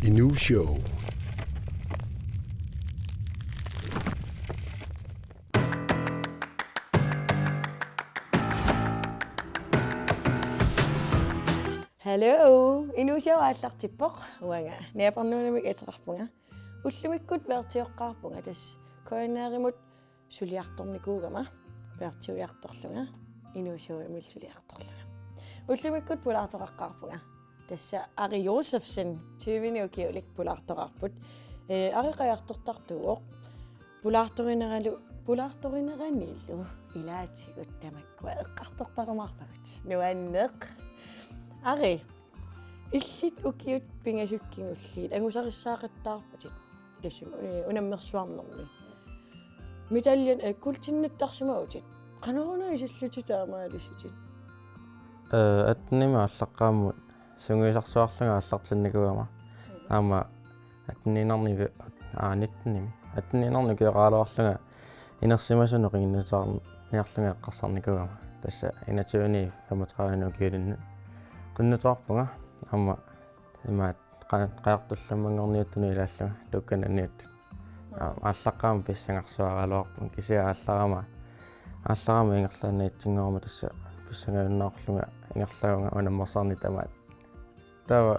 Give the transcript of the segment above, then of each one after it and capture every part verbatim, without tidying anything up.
Inuu Show. Hello, Inuu Show aallartippoq. Uanga Niapernuunamik ateqarpunga. Ullumikkut værtioqqaarpunga, tassa K N R-imut suliartornikuugama, værtiujartorlunga, Inuu Showimillu suliartorlunga. Ullumikkut pulaartoqaqqaarpunga. Tassa Ari Josefsen, tyvenik ukiulik pulaartoqarput. Ee, Ari qajartortartuuvoq. Pulaartorineralu, pulaartorineranilu ilaatigut tamakkua eqqartortarumaarpagut. Nuanneq. Ari, illit ukiut pingasut kingulliit angusarissaaqattaarputit. Tassami, ee, unammersuarnermi. Medaljen, ee, kuultinnattarsimavutit. Qanoruna isillutit taamaalisitit? Ee, attenimi aallaqqaammut sungiusarsuarlunga aallartinnikuugama. Aamma atteniinnarni, aa, nittenimi. Atteniinnarni ukioqaraluarlunga inersimasunut qinnguteqarniarlunga eqqarsarnikuugama. Tassa enogtyveni femogtrediveni ukiulinnut qinnuteqarpunga. Aamma imaat qa-, qajartorluammanngorniuttunut ilaallunga, tuukkananniuttut. Aa, aallaqqaammut pissangarsuaraluarpunga, kisianni aallarama, aallarama ingerlaannaq itsinngorama tassa pissangajunnaarlunga ingerlagavunga unammersarneq tamaat. Taava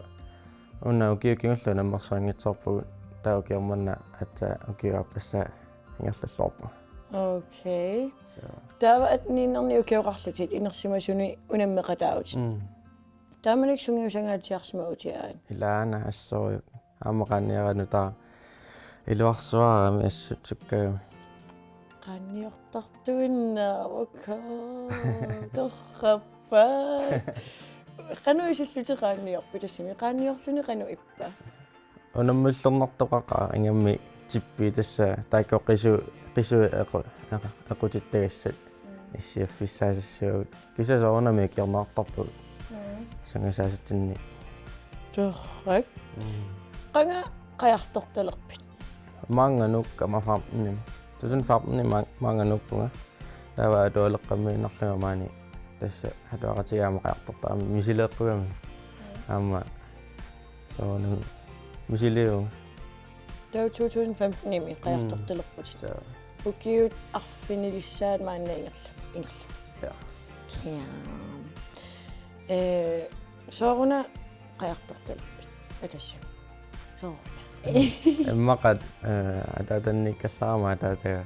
una ukiut kingulliit unammersuanngitsoorpugut, taava ukioq manna aatsaat ukiup aappassaa ingerlalluarpunga. Okay. So. Taava atteniinnarni ukioqarlutit inersimasuni unammeqataavutit. Mm. Taamanikkut sungiusangaatsiarsimavutit aat? Ilaana, assorujussuaq. Aamma qaanniorama taava iluarsuarami assut sukkagami. Qaanniortartuinnaavoq. Torrappa. Qanoq isillutit qaanniorpit tassami? Qaanniorluni qanoq ippa? Unammillernartoqaqaaq, ingammik tippi tassa taakku qisu-, qisui equ-, equ-, equtittagassat. Mm. Issiaffissaasassuugut. Kisianni soorunami ikiorneqartarpugut. Mm. Sangasaasatsinni. Torrak. Mm. Qanga qajartortalerpit? Maanga nuukkama femtenimi. Tusind femtenimi ma-, maanga nuukkunga. Taava atualeqqammiinnarlunga maani tassa atuaqatigiit aamma qajartortarami misileeqqugami. Mm. Aamma soorunami misiliivunga. Taava to tusind femtenimi qajartortalerputit. Mm. Soo. Ukiut arfinilissaat maanna ingerla-, ingerlavoq. Ja. Kiam. Ee, sooruna qajartortalerpit? Atassami. Sooruna. Immaqa, ee, ataatanniikkallarama ataataga.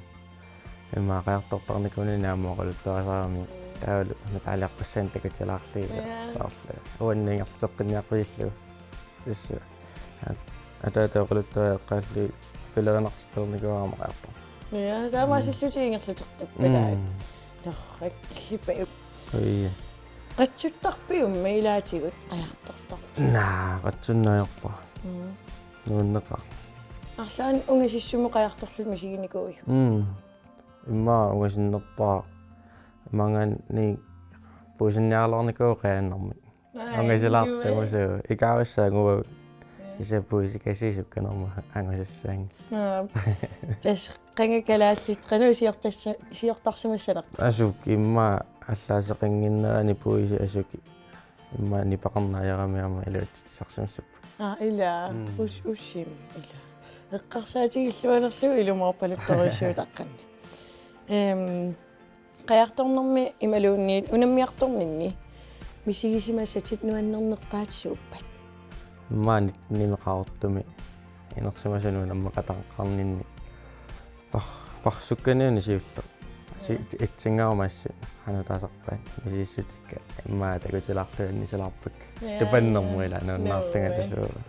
Immaqa qajartortarnikuunini aamma oqaluttuarisarami. Mm. Taavalu mataaliarpassaani takutilaarlugit. Ja. Soorlu. Uannut ingerlateqqinniaqqusillugu. Tassa. At-, ataata oqaluttuaq eqqaallugit pilerinartittarnikuugama qajartortoq. Ja, taamaasillutit ingerlateqqippalaat. Mm. Torrak, illipajuk. Ui. Qatsuttarpiummi ilaatigut qajartortarpit? Naa, qatsunneq ajorpara. Mm. Nuanneqaaq. Arlaannik ungasissumut qajartorlutit misiginikuuiuk? Mm. Immaqa ungasinnerpaaq. Maanngaanniit puisinniaraluarnikuuvoq qiiannarmik. Aa, ungasilaartumik. Ikaarussaanguaq. Ja. Kisianni puisit kasiisukkanerma angusassaanngillat. Aa. Tassa qanga kalaallit qanoq siortarsi-, siortarsimassanerpit? Asuk immaqa allaaseqannginnerani puisit asuk immaqa nipeqarneq ajorami aamma iluatsitsisarsimassapput. Aa, ila. Mm. Us-, ussimi, ila. Eqqarsaatigillualerlugu ilumoorpaluttorujussuutaqqanni. Em, qajartornermi imaluunniit unammiartorninni misigisimasatit nuannerneqqaat suuppat? Maani nimi Qaqortumi inersimasunut unammeqataqarninni par-, parsukkaniuni siulleq. Si-, ja, itsingaarmassi anataasarpaat misissutikka immaqa takutilaarlugu annissilaarpakka. Ja, tupannermut ja. Ila nuannaarlunga. No way. Tassuuna.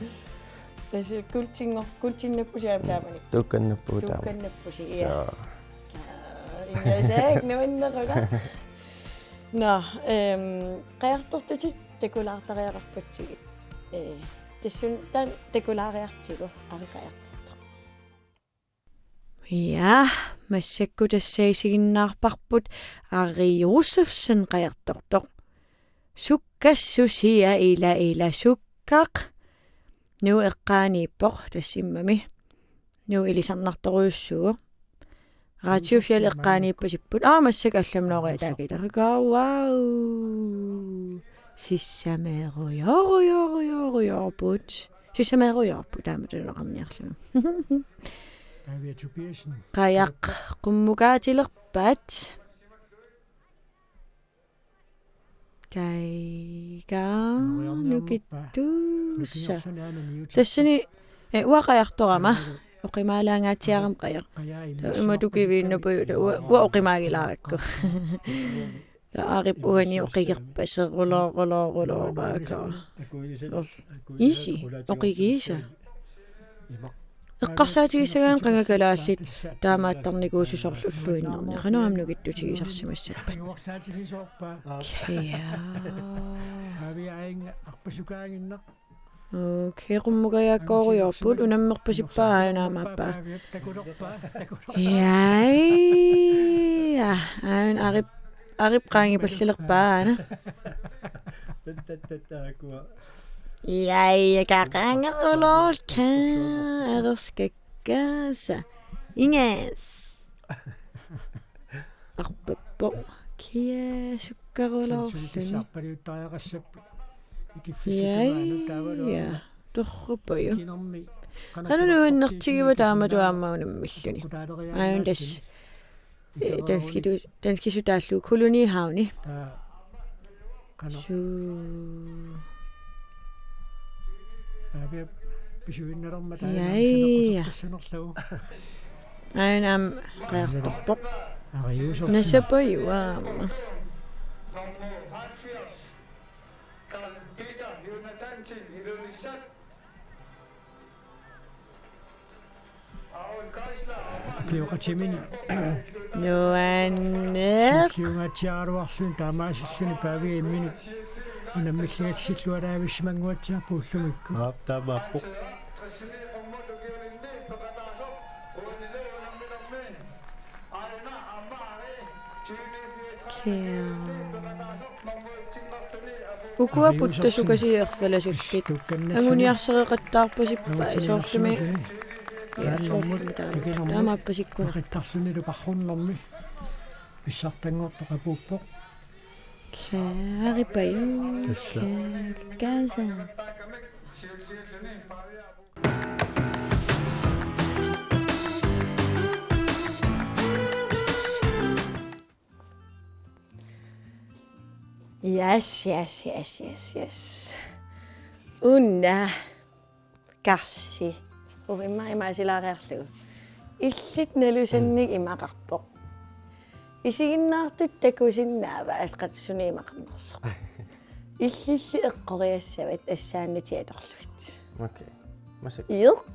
Tassa kuultinngor-, kuultinnappusi aamma taamani. Tuukkannappugut taama. Tuukkannappusi, ja. Soo. Aa, ingasaak nuanneqaaq. Nå, em, qajartortutit takulaartariaqarpatsigit. Ee, tassuuna taanna takulaariartigu Ari qajartortoq. Ja, massakkut tassa isiginnaarparput Ari Josefsen qajartortoq. Sukkassusia ila ila sukkaq. Nuup eqqaaniippoq tassa immami. Nuup ilisarnartorujussuuvoq. Radiufiat eqqaaniippasipput. Aa, massakkut allamik nooriataakilerikaa. Wow. Sissameerujorujorujorujoorput. Sisameerujoorput taama tuluneqarniarlugu. Qajaq qummukaatilerpaat. Kaiga nukittuussa. Tassani, eh, uanga qajartorama. Oqimaalaangaatsiarama qajaq. Taava imatut kiviinnarpara, taava uanga, uanga oqimaagilaarakku. Taava Arip uani oqigerpaseruloruloruloraka. Isi, oqigiisa. Eqqarsaatigissagaanni qanga kalaallit taamaattarnikuusoq soorlu ulluinnarni. Qanoq aamma nukittutigisarsimassappat. Kia. Okay, qummukajaakkorujoorput, unammerpasippaa aajuna aamma aappaa. Jaa, aajuna Arip, Arip qaangipallalerpaa aana. Jaa, kaqaangerulorka, arersakkaasa. Ingas. Arpappoq. Kia sukkarulorluni. Jaa, torrupaju. Qanoq nuannertigiva taamatut aamma unammilluni. Aajuna tassa, eh, danskitu-, danskisutaallugu Kolonihavni. Suu. Jaa, jaa. Aajuna aamma qajartorpoq. Nasapaju aamma. Nuanneq. Siulliungaatsiaraluarluni taamaasilluni Paavi imminut unammilligassilluaraavissimannguatsiarpoq ullumikkut. Aap, taamaappoq. Kia. Ukua puttasukasiit erfalasukkit. Anguniarsareqattaarpasippai soorlumi. Ja, soorlumi taama. Taamaappasikkunarsut. Qittarlunilu parrunnermi. Pissartanngortoq apuuppoq. Kaaripaju. Tassa. Kaasa. Yes, yes, yes, yes, yes. Una karsi. Uvimma imaasilaariarlugu. Illit nalusannik imaqarpoq. Isiginnaartut takusinnaavaat qatsunik imaqarnersoq. Illilli eqqoriassavat assaannatit atorlugit. Okay. Massakkut. Iq.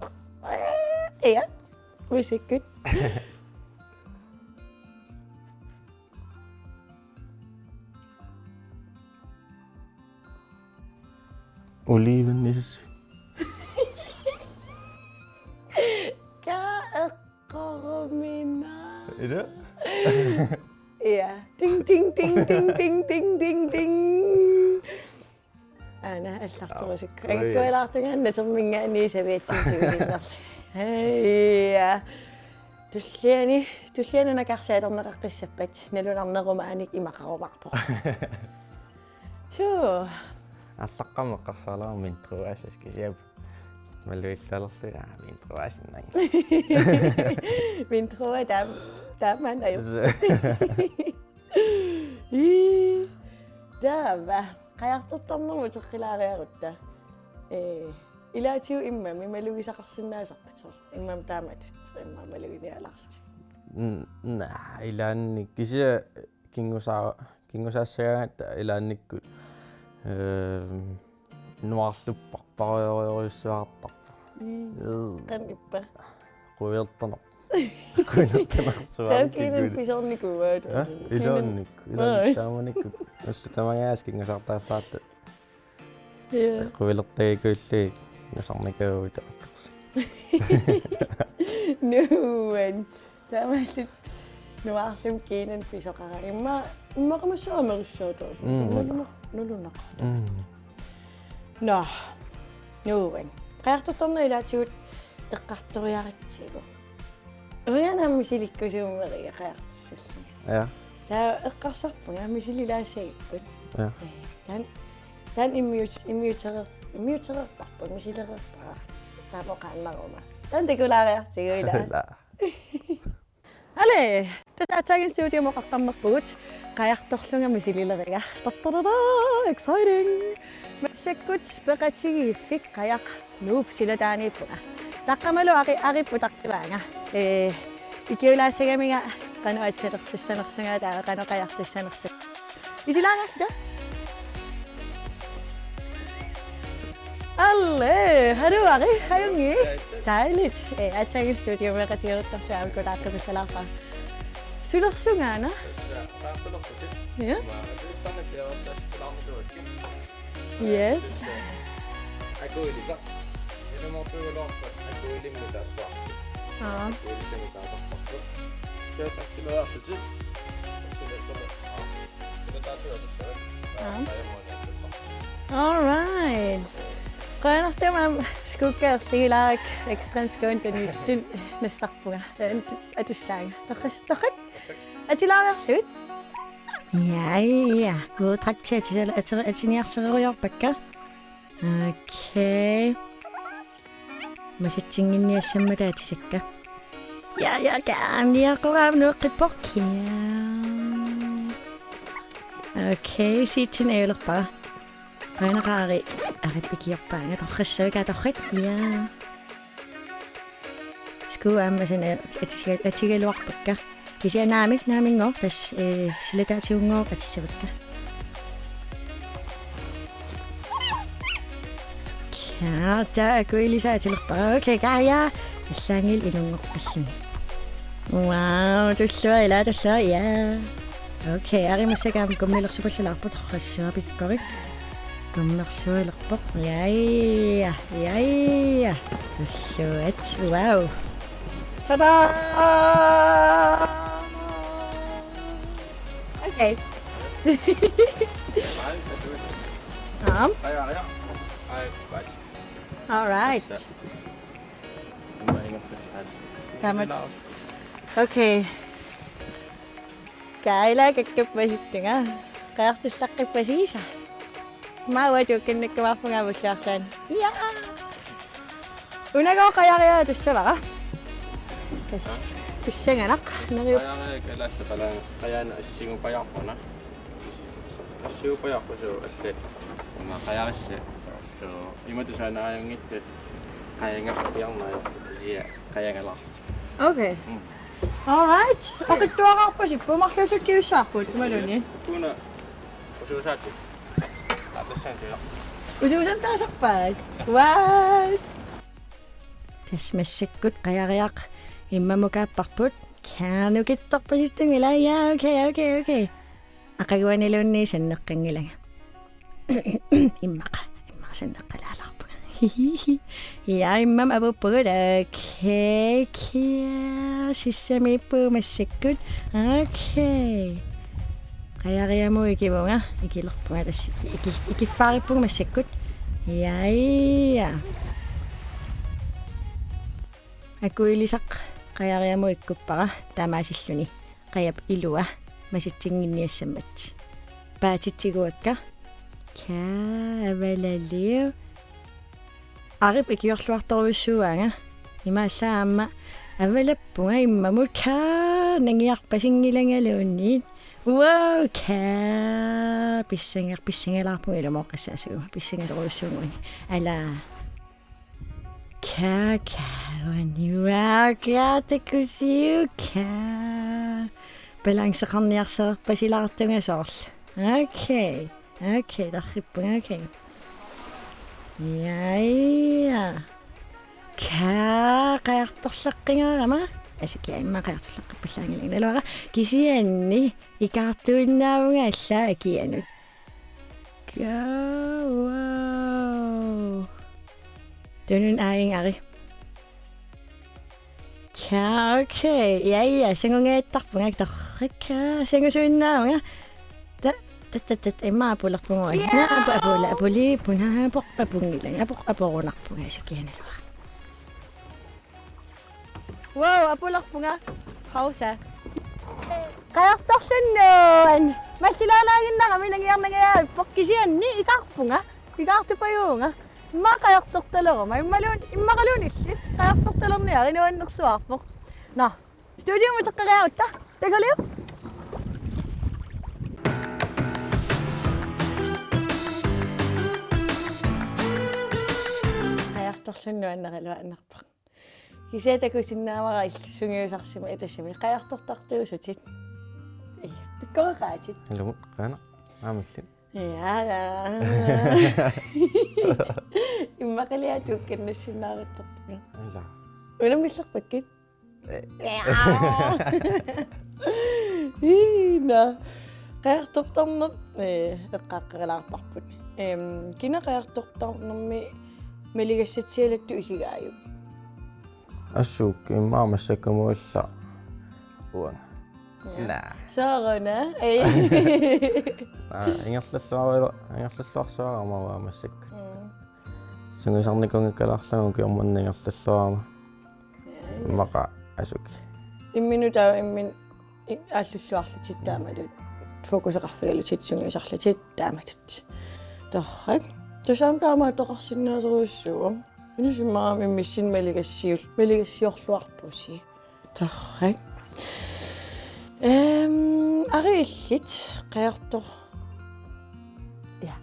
Ja. Massakkut. Oliven is. Ka eqqorumina. Ila? Ja. Ding, ding, ding. Aana allarterusukku. Oi. Angikkualaartunga naterminngaanniit saviatsinni siulinnarli. Hei, ja. Tulliani, tulliani una karsi atorneqaqqissappat nalunarnerumaanik imaqarumaarpoq. Suu. Allaqqamma eqqarsaalerama Mindre Asia kisianni malugilaarlunga Mindre Asiannanga. Mindre taam-, taamaannajoq. Ii. Taava. Qajartortarnermut uteqqilaariarutta. Ee, ilaatigut immami malugisaqarsinnaasarput soorlu. Immami taamatut, immami maluginialaarlutit. Mm, naa, ilaanni kisianni kingusaa-, kingusaassagaangatta ilaannikkut, ehm, nuarlupparpassuartarpoq. Ii, ee, qanippa. Quertaneq. Quertaneq suaarput. Taava kiinanni pisornikuuaat. Ha? Kiinanni. Ilaannikkut. Ilaanni. Aa. Taamanikkut. Ullut tamangajaasa kingusaartaallaartut. Ja. Quertagikkulli nusarnikuuvugut taakkarsi. Nuan. Taamaalillutit nuarlumik kiinanni pisoqarami. Imma-, immaqamassuaq amerussaatoq. Mm, nalunaq-, nalunaqaaq. Mm. Nå. Nuan. Qajartortarneq ilaatigut eqqartoriaratsigu. Uanga aamma misilikkusuummeriga qajartussallunga. Ja. Taava eqqarsarpunga misililaassagipput. Ja. Ee, taanna, taanna immiut-, immiutereer-, immiutereerparput, misilereerpara. Taama oqaannaruma. Taanna takulaariartigu ila. Ila. Ale, tassa aatsaannguaq studiumut oqaqqammerpugut, qajartorlunga misilileriga. Tartarara, exciting! Massakkut peqatigiiffik qajaq Nuup silataaniippunga. Taqqamalu Ari-, Arip utartivaanga. Ee, ikiulaassagamiga qanoq atissanersussanersunga taava qanoq qajartussanersunga. Isilaarakka? Ale, hallo Ari, hej. Dejligt. Eh, aatsaannguaq studiumut peqatigiittorsuaq aamma kulaaqqipallalaarpara. Sulersunga aana? Tassa, qaaqqulerputit. Ja. Aamma, atuissannik piareersaassutilaarnikuuakka. Yes. Akuilisaq. Ilumoortuguluarpat akuilimmik taassuarput. Aa. Akuilissamik taasarparput. Siat aktiveerlutit. Silattumi. Aa. All right. Qujanartumik aamma skuukka erligilaak extra skuuntaniistun nassarpunga. Taanna atussaanga. Torrak, torrak. Atilaariarlugit. Ja, ja. Gode tak til at ati-, ati-, atiniarsererujoorpakka. Okay. Masatsinnginniassammata atisakka. Ja, ja, kaaniakoraam nueqqippoq. Ja. Okay, sitten ajulerpara. Qujanaq Ari, Arip ikiorpaanga, torrassuugaa torrak. Ja. Skuu aamma sana atiga-, atigaluarpakka. Kisianni naamik, naaminngooq tassa, eh, silataatigunngooq atissavakka. Kaa, taava akuilisaq atilerpara. Okay, kaa, ja. Allaanngilaq ilunngoqqalluni. Wow, tulluaq ila, tulluaq, ja. Okay, Ari massakkut aamma kummilersupallalaarpoq, torrassuaq pikkorik. Kummersualerpoq. Ja, ja, ja, ja. Tulluat. Wow. Tada! Okay. Aam. All right. Tamat. Okay. Kaila kakkappasittunga. Qajartullaqqippasiisa. Maava tuukkinnakkumaarpunga aamma ullut arlaanni. Ja. Unagooq qajariaatussavara. Tassa. Pissanganaq. Neriup. Qajariaq kalaallit qalaangat. Qajaanut assigupajaarpara. Assigupajaarpara suu allat. Aamma qajarissat. Suu. Imatut saannaajunngitsut. Qajangarpiarneri. Kisianni qajangalaarlutik. Okay. Mm. All right. Oqitsuararpasippoq, marluusut kiussaarput imaluunniit. Una usuusaatit. Aappassaan tila. Usuusan taasarpaat. What? Tassa massakkut qajariaq immamut kaapparput. Kaanukittorpasittunga ila, ja, okay, okay, okay. Aqaguaniluunniit sanneqqanngilanga. Immaqa, immaqa sanneqqalaalaarpunga. Ja, immamut apuuppugut, okay, kia, sissamiippugut massakkut. Okay. Qajariamut ikivunga, ikilerpunga tassa, iki-, ikiffaarippunga massakkut. Ja, ja. Akuilisaq qajariamut ikkuppara taamaasilluni. Qajap ilua masatsinnginniassammat. Paatitsiguakka. Kaa, avalaliu. Arip ikiorluartorujussuuaanga. Imaallaat aamma avalappunga immamut, kaa, nangiarpasinngilangaluunniit. Wow, kaa. Pissangar-, pissangalaarpunga ilumooqqassaasuguma. Pissangasorujussuuguani. Ala. Kaa, kaa, uani, wow, kaa, takusiuk, kaa. Balanceqarniarsalerpasilaartunga soorlu. Okay, okay, tarrippunga, okay. Ja, ja. Kaa, qajartorlaqqingaarama. Asukiaq immaqa qajartorlaqqippallaanngilanga naluara. Kisianni ikaartuinnaavunga allaat akianut. Kaa, wow. Tununni aaginga Ari. Kaa, okay. Ja, ja, sangungaattarpunga torrak, kaa, sangusuinnaavunga. Ta-, ta-, ta-, ta-, immaqa apulerpunga uanga. Naa, apu-, apula-, apuliippunga, apoq, apunngilanga, apoq, aporunarpunga, asukiaq naluara. Wow, apulerpunga. Pause. Qajartorlunnguaq. Mallilaalaaginnarami nangiarnangajaavippoq kisianni ikaarpunga. Ikaartupajuuvunga. Immaqa qajartortalerama, immaluun-, immaqaluunniit illit qajartortalerniarit nuannersuarpoq. Nå, studiumut uteqqeriarutta, takuliuk. Qajartorluni nuanneraluarpoq. Kisianni takusinnaavara illit sungiusarsimatit, tassami qajartortartuusutit. Ii, pikkoreqaatit. Ilumut, qaana, aamma illit. Ja, ja. Immaqaliaat tuukkannassinnaarittartunga. Ila. Unammillerpakkit? Eh. Ja. Iina. Qajartortarneq, eh, eqqaaqqerilaarparput. Em, kina qajartortarnermi maligassatsialattut isigaajuk? Assut immaqa massakkut aamma uanga. Ja. Naa. Sooruna? Ei. Aa, ingerlalluaru-, ingerlalluarsuarama uanga massakkut. Mm. Sungiusarnikuunngikkaluarlunga ukioq manna ingerlalluarama. Ja, ja. Immaqa asuki. Imminut taava imminut i-, aallulluarlutit taamatut. Fokuseqarfigalutit sungiusarlutit taamatut. Torrak. Tassa aamma taamaattoqarsinnaasorujussuuvoq. Inusimmaami missin maligassiul-, maligassiorluarpusi. Torrak. Em, ari illit qajartor-, ja.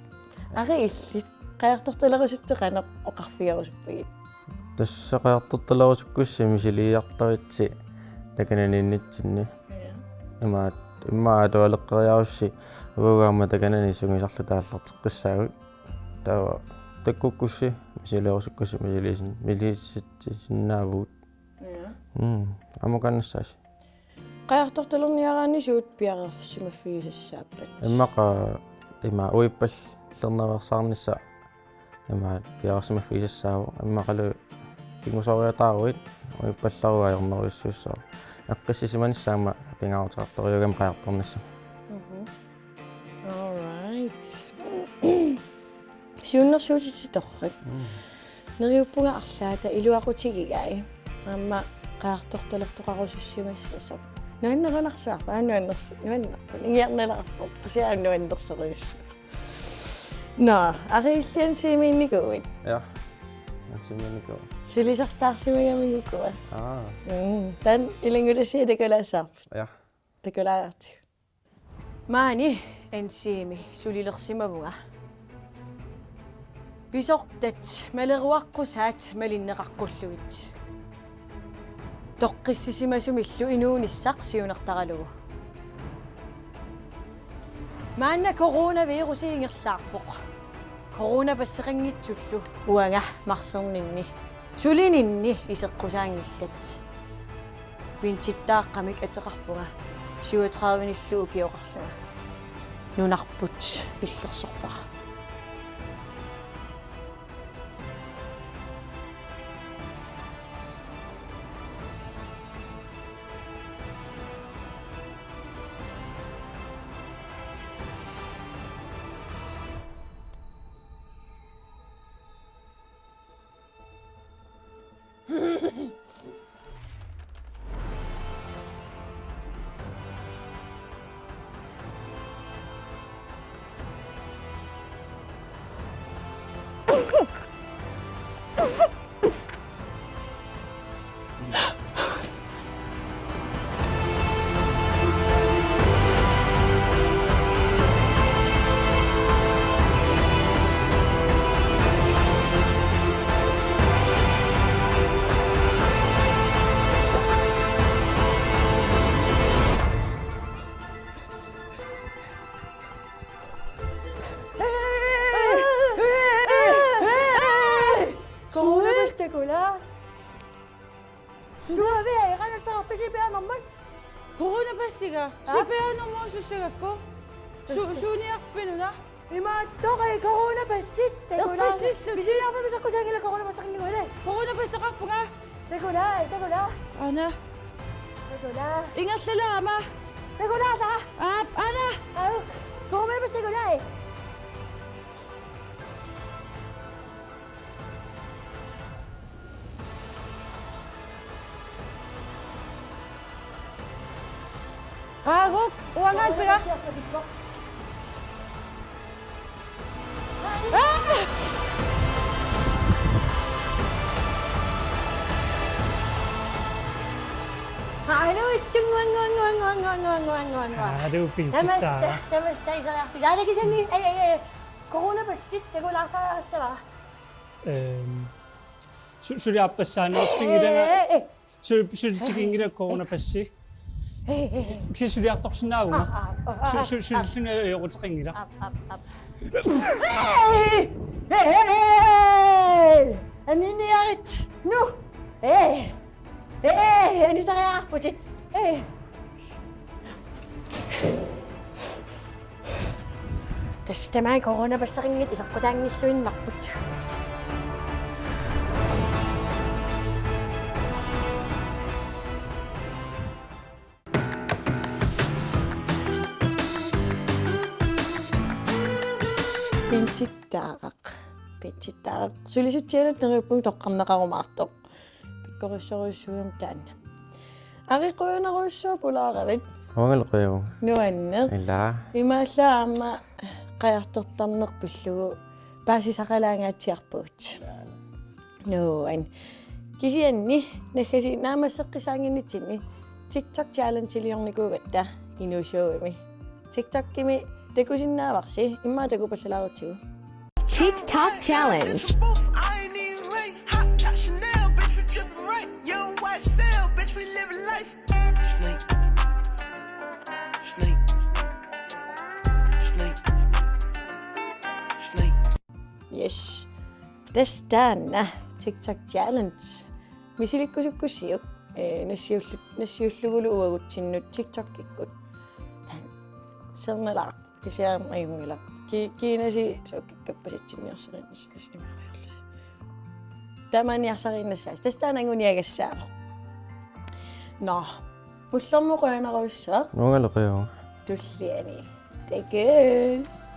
Ari illit qajartortalerusuttut qanoq oqarfigerusuppigit? Tassa qajartortalerusukkussi misiliiartaritsi takananiinnitsinni. Ja. Imaat, immaqa atualeqqeriarussi uagut aamma takanani sungiusarluta aallarteqqissaagut. Taava takkukkussi misiliiarusukkussi misiliisin-, misiliisitsisinnaavugut. Ja. Mm, aamma oqarnissaasi. Qajartortalerniaraanni suut piareersimaffigisassaappat? Immaqa ima uippallernaveersaarnissaq ima piareersimaffigisassaavoq. Immaqalu kingusoriataaruit uippallaruit ajornerujussuussaaq. Eqqissisimanissaa aamma pingaaruteqartorujuugami qajartornissaq. Mhm. All right. Siunnersuutit torrak. Mm. Neriuppunga arlaata iluaqutigigai. Aamma qajartortalertoqarusussimassasoq. Nuannerunarsuarpa? Aamma nuannersu-, nuannerpoq. Ingiarnalaarpoq. Kisianni nuannersorujussuuvoq. Nå, ari illit N C-miinnikuuit? Ja. N C-miinnikuuvoq. Sulisartaarsimagamiuk ukua? Aa. Mm. Taanna ilanngutassiaq takulaassavarput. Ja. Takulaartigu. Maani N C-mi sulilersimavunga. Pisortat maleruaqqusaat malinneqaqqullugit. Toqqissisimasumillu inuunissaq siunertaralugu. Maanna coronavirusi ingerlaarpoq. Coronapasseqanngitsullu uanga marserninni sulininni iseqqusaanngillat. Pinsittaaqqamik ateqarpunga syvogtredivenillu ukioqarlunga. Nunarput illersorpara. Coronapassi, Takula. Sunaaffa, qanoq ateqarpit C P R-nummer? Coronapassiga? Aa? C P R-nummer sussagakku? Su-, suuniarpit una? Imaattoq, coronapassi, Takula. Eqqissillutit. Misiliarfimmi seqqusaanngilaq, coronapasseqanngilaq. Coronapasseqarpunga. Takula, Takula. Aana. Takula. Ingerlalerama. Takula, ta. Aap, aana. Au. Coronapassi, Takula. Qaaguk, uangaat piga. Ah! Nua, nua, nua, nua, nua. Aa, det er jo fint. Tamassa, tamassa iseriarfik. Aa, takusinnaavit. Ai, ai, ai. Coronapassit takulaartariaqassavara. Øhm, su-, suliarpassaannaartinngilanga. Ai, ai, ai. Su-, su-, tikinngilanga coronapassi. Ai, ai, ai. Kisianni suliartorsinnaavunga. Aa, aa, aa, Su-, su-, aa. Suliarluni ajoquteqanngilaq. Ap, ap, ap. Ai! Ai! Aniniarit! Nu! Ai! Ai! Anisariaqarputit! Ai! Tassa tamaani coronapasseqanngitsut iseqqusaanngilluinnarput. Pinsittaaraq. Pinsittaaraq. Sulisutsialunniit neriuppunga toqqarneqarumaartoq. Pikkorissorujussuugami taanna. Ari, qujanarujussuaq pulaaravit. Uangalu qujavugut. Nuanneq. Ilaa. Imaallaat aamma qajartortarneq pillugu paasisaqalaangaatsiarpugut. Nuann. Kisianni naggasiinnaammasseqqissaannginnitsinni TikTok challenge-iliornikuugatta inuusuugami. TikTok-imi takusinnaavarsi, immaqa takupallalaarutsigu. TikTok challenge. Both, I ain't even right. Hot top Chanel, bitch, we drippin' right. Young white cell, bitch, we living life. Snake. Snake. Snake. Snake. Yes. Tassa taanna TikTok challenge. Misilikkusukkussiuk. Ee, nassiullu-, nassiullugulu uagutsinnut TikTok-ikkut. Taanna sernilaarpoq. Kisianni ajunngilaq. Ki-, kiinasi sukkakkappasitsinniarsariinnassaasi imaariarlusi. Tamanniarsariinnassaasi. Tassa taanna anguniagassaavoq. Nå. Ullormut qujanarujussuaq. Uangalu qujavugut. Tulliani. Takuss.